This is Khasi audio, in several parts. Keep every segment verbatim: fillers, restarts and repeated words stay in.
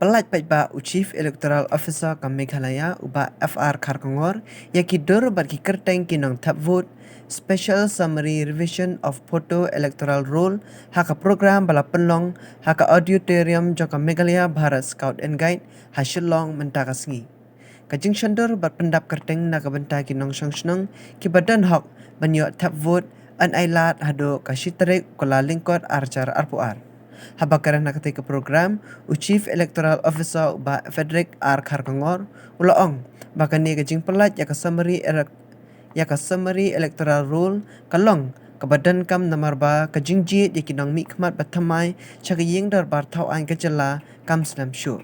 Pyllait paidbah u Chief Electoral Officer ka Meghalaya u Bah F R Kharkongor ïa ki dur bad ki kyrteng ki nongthep vote, Special Summary Revision of Photo Electoral Roll ha ka program ba la pynlong ha ka auditorium jong ka Meghalaya Bharat Scout and Guide ha Shillong mynta ka sngi. Ka jingshondur bad pyndap kyrteng na ka bynta ki nongshong shnong kiba don hok ban ïoh thep vote yn ailad haduh ka shi tarik u Kyllalyngkot ar hajar arphew ar. Haba kren ha katei ka program, u Chief Electoral Officer u Bah Frederick R Kharkongor u la ong ba kane ka jingpyllait ïa ka summary elec-, ïa ka summary electoral roll ka long kaba donkam namar ba ka jingjied ïa ki nongmihkhmat ba thymmai sha ka ïing dorbar thaw aiñ ka jylla kam slem shuh.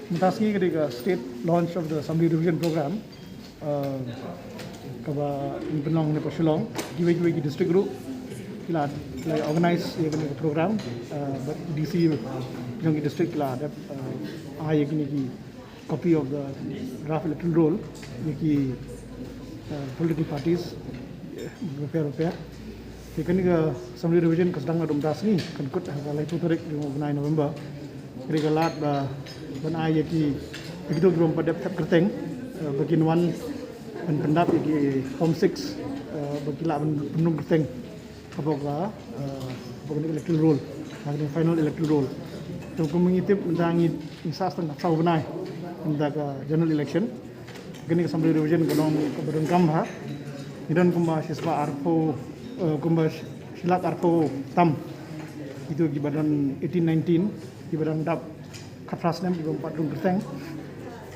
Mynta sngi ka dei ka state launch of the Summary Revision Program, uh, kaba pynlong ne pa Shillong, kiwei kiwei ki district ruh ki la, ki la organize ïa kane ka program, uh, bad D C jong ki district ki la dep, uh, ai ïa kine ki copy of the draft electoral roll ïa ki, uh, political parties, uh, bapher bapher. Te kane ka summary revision ka sdang naduh mynta sngi, kan kut ha ka laiphew tarik jong u bnai November. Ka dei ka lad ba ban ai ïa ki, ïa kito ki bym pat dep thep kyrteng, eh, ba kin wan ban pyndap ïa ki form six, eh, ba ki lah ban pynrung kyrteng hapoh ka, eh, hapoh ka electoral roll, ha ka final electoral roll. Te kum ngi tip mynta ngi, ngi sah tang saw bnai mynta ka general election. Kane ka summary revision ka long kaba donkam bha. Ngi don kumba shispah arphew, eh, kumba shi lak arphew tam. Kito kiba don eighteen nineteen, kiba dang dap khatphra snem, kiba ym pat rung kyrteng.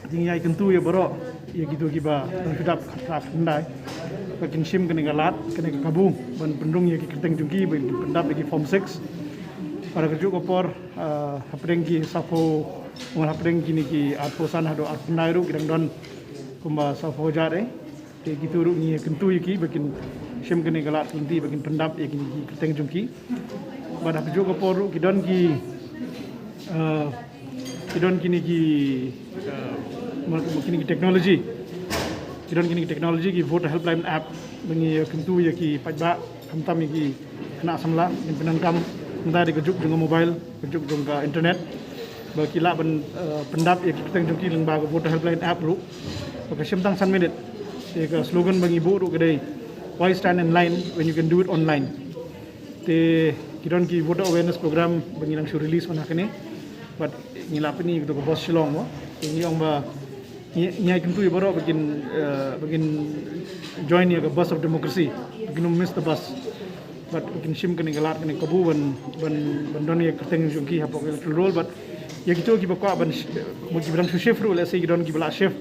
Te ngi ïai kyntu ïa baroh, ïa kito kiba dang shu dap khatphra khyndai, ba kin shim kane ka lad, kane ka kabu ban pynrung ïa ki kyrteng jong ki, ba kin pyndap ïa ki form six. Bad ha kajuh ka por, eh, hapdeng ki sawphew, kumba hapdeng kine ki arphew san haduh arphew khyndai ruh ki dang don kumba sawphew hajar eh. Te kito ruh ngi kyntu ïa ki ba kin shim kane ka lad ka lynti ba kin pyndap ïa kine ki kyrteng jong ki. Bad ha kajuh ka por ruh ki don ki, eh, ki don kine ki, eh, ma-, kine ki technology. Ki don kine ki technology, ki voter helpline app, ba ngi kyntu ïa ki paidbah, khamtam ïa ki khynnah samla, kin pyndonkam, mynta dei ka juk jong ka mobile, ka juk jong ka internet. Ba ki lah ban, eh, pyndap ïa ki kyrteng jong ki lyngba ka voter helpline app ruh. Ba ka shim tang san minit. Te ka slogan ba ngi buh ruh ka dei, "Why stand in line when you can do it online?" Te ki don ki voter awareness program ba ngi nang shu release mynta kane. Bad ngi la pyni ïa kito ka bus Shillong mo. Te ngi ong ba ngi, ngi ïai kyntu ïa baroh ba kin, eh, ba kin join ïa ka bus of democracy. Ba kin ym miss the bus. Bad ba kin shim kane ka lad kane ka kabu ban, ban, ban don ïa ka kyrteng jong ki hapoh ka electoral roll. Bad ïa kito kiba kwah ban sh-, mo kiba dang shu shift ruh, let's say ki don kiba lah shift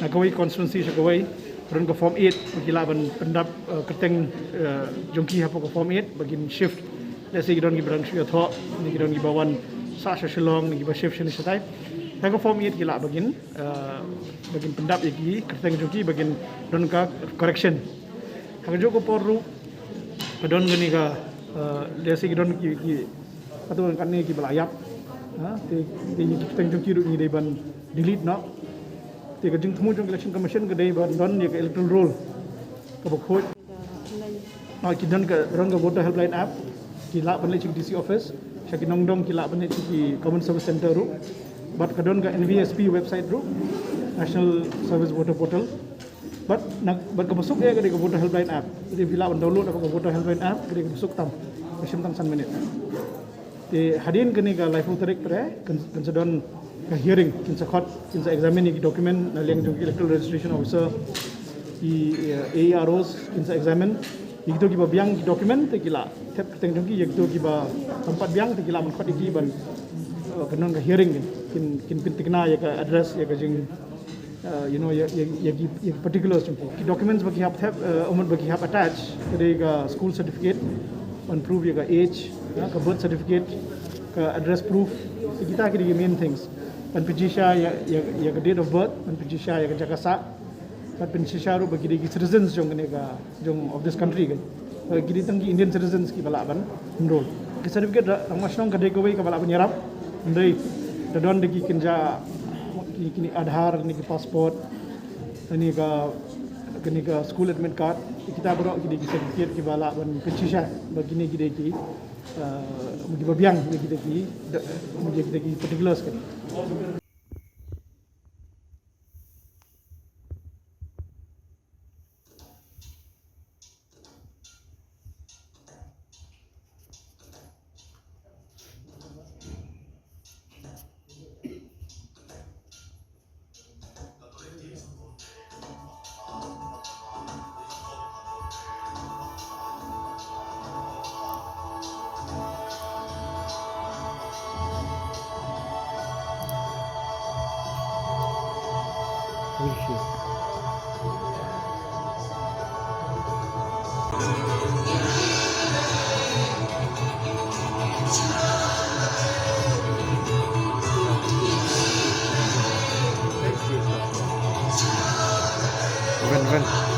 na kawei constituency sha kawei, ba don ka form eight, ba ki lah ban pyndap, eh, kyrteng, eh, jong ki hapoh ka form eight, ba kin shift. Let's say ki don kiba dang shu ïathoh, ne ki don kiba wan sah sha Shillong, ne kiba shift shane shatai. Ha ka form eight ki lah ba kin, eh, ba kin pyndap ïa ki kyrteng jong ki ba kin don ka correction. Ha kajuh ka por ruh ka don kane ka, eh, let's say ki don ki, ki, kato katne kiba la ïap. Ha, te, te ïa ki kyrteng jong ki ruh ngi dei ban delete noh. Te ka jingthmu jong ka Election Commission ka dei ban don ïa ka electoral roll kaba khuid. Ah, ki don ka, don ka voter helpline app, ki lah ban leit sha ki D C office, sha ki nongdong ki lah ban leit sha ki common service center ruh. Bad ka don ka N V S P website ruh, National Service Voter Portal. Bad na, bad kaba suk eh ka dei ka voter helpline app. Te phi lah ban download ka voter helpline app, ka dei kaba suk tam. Ka shim tang san minit. Te hadien kane ka laiphew tarik, te kan, kan sa don ka hearing, kin sa khot, kin sa examine ïa ki document na liang jong ki electoral registration officer, ki, eh, A E R Os, kin sa examine ïa kito kiba biang ki document, te ki lah thep kyrteng jong ki. Ïa kito kiba ym pat biang, te ki lah ban khot ïa ki ban, eh, kan don ka hearing, kin, kin pynthikna ïa ka address, ïa ka jing, uh, you know, ïa, ïa, ïa ki, ïa ki particulars jong ki. Ki documents ba ki hap, hap, uh, ummat ba ki hap attach, ka dei ka school certificate ban prove ïa ka age, uh, ka birth certificate, ka address proof, ïa kita ki dei ki main things. Ban pynshisha ïa, ïa, ïa ka date of birth, ban pynshisha ïa ka jaka sah, ban pynshisha ruh ba ki dei ki citizens jong kane ka jong of this country kan. Ba ki dei tang ki Indian citizens kiba lah ban enroll. Ki certificate rangbah shnong ka dei kawei kaba lah ban ïarap. Hynrei da don da ki kynja ki, kine Aadhaar, ne ki passport, ne ka, kane ka school admit card. Kita baroh ki dei ki certificate kiba lah ban pynshisha ba kine ki dei ki Uh, mungkin babiang kita ki, mungkin kita ki particulars kan. Ven, ven.